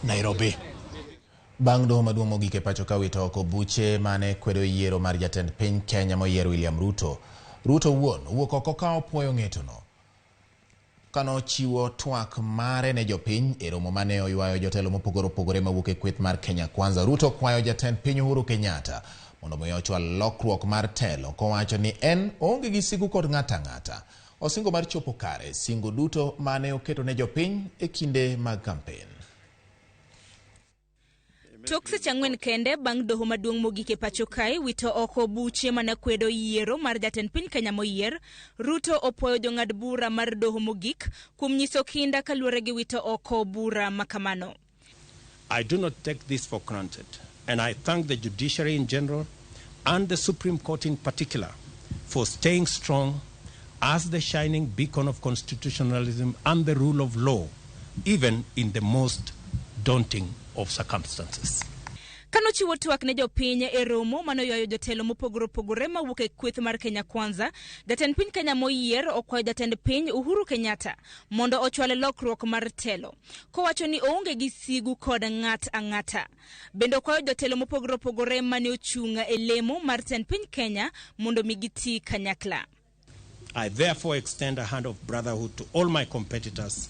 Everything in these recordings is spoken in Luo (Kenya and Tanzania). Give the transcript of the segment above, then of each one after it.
Nairobi. Bang' doho maduong' mogik e pacho ka wito oko buche mane kwedo yiero mar jatend piny Kenya moyier William Ruto. Ruto owuon owuok oko ka opuoyo ng'etono. Kanochiwo twak mare ne jopiny e romo mane oywayo jotelo mopogore opogore mawuok e kweth mar Kenya Kwanza, Ruto kwayo jatend piny Uhuru Kenyatta mondo mi ochwal lokruok mar telo kowacho ni en oonge gi sigu kod ng'ato ang'ata. Osingo mar chopo kare singo duto mane oketo ne jopiny e kinde mag kampen. Tok seche 4 kende bang' doho maduong' mogik e pacho kae wito oko buche mane kwedo yiero mar jatend piny Kenya moyier, Ruto opuoyo jong'ad bura mar doho mogik kuom nyiso kinda kaluwore gi wito oko bura makamano. I do not take this for granted, and I thank the judiciary in general and the Supreme Court in particular for staying strong as the shining beacon of constitutionalism and the rule of law, even in the most daunting of circumstances. Kanochiwo twak ne jopiny e romo manoywayo jotelo mopogore opogore mawuok e kweth mar Kenya Kwanza, jatend piny Kenya moyier okwayo jatend piny Uhuru Kenyatta mondo ochwal lokruok mar telo, kowacho ni oonge gi sigu kod ng'at ang'ata. Bende okwayo jotelo mopogore opogore mane ochung' e lemo mar tend piny Kenya mondo mi giti kanyakla. I therefore extend a hand of brotherhood to all my competitors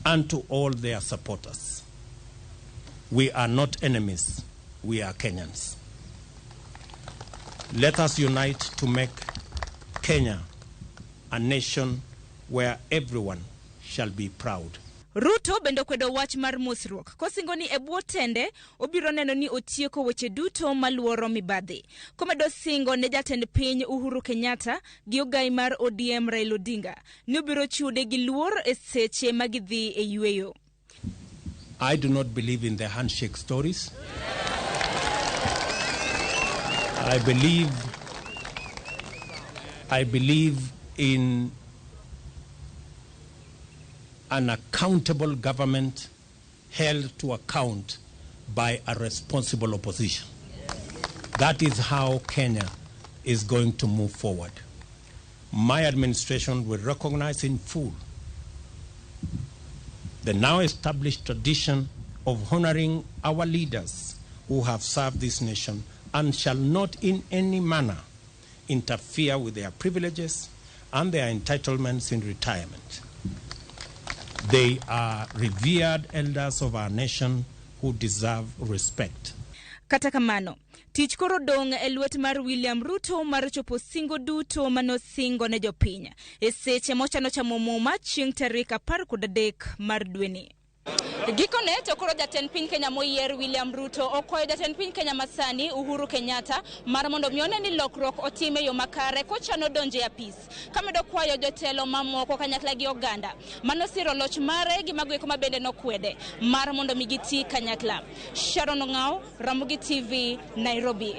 and to all their supporters. We are not enemies, we are Kenyans. Let us unite to make Kenya a nation where everyone shall be proud. Ruto bende okwedo wach mar mosruok kosingo ni e bwo tende obiro neno ni otieko weche duto maluoro mibadhi. Komedo singo ne jatend piny Uhuru Kenyatta gi ogai mar ODM Raila Odinga ni obiro chude gi luor e seche ma gidhi e yweyo. I do not believe in the handshake stories. I believe in an accountable government held to account by a responsible opposition. That is how Kenya is going to move forward. My administration will recognize in full the now established tradition of honoring our leaders who have served this nation and shall not in any manner interfere with their privileges and their entitlements in retirement. They are revered elders of our nation who deserve respect. Kata kamano, tich koro dong' e lwet mar William Ruto mar chopo singo duto manosingo ne jopiny e seche mochano chamo muma chieng' tarik 13 mar dweni. Gikone to koro jatend piny Kenya moyier William Ruto okwayo jatend piny Kenya masani Uhuru Kenyatta mar mondo mi one ni lokruok otim e yo makare kochano donjo e apis. Kamedo kwayo jotelo mamoko kanyakla gi oganda manosiro loch mare gi mago eko mabende nokwede mar mondo mi giti kanyakla. Sharon Ong'ao, Ramogi TV, Nairobi.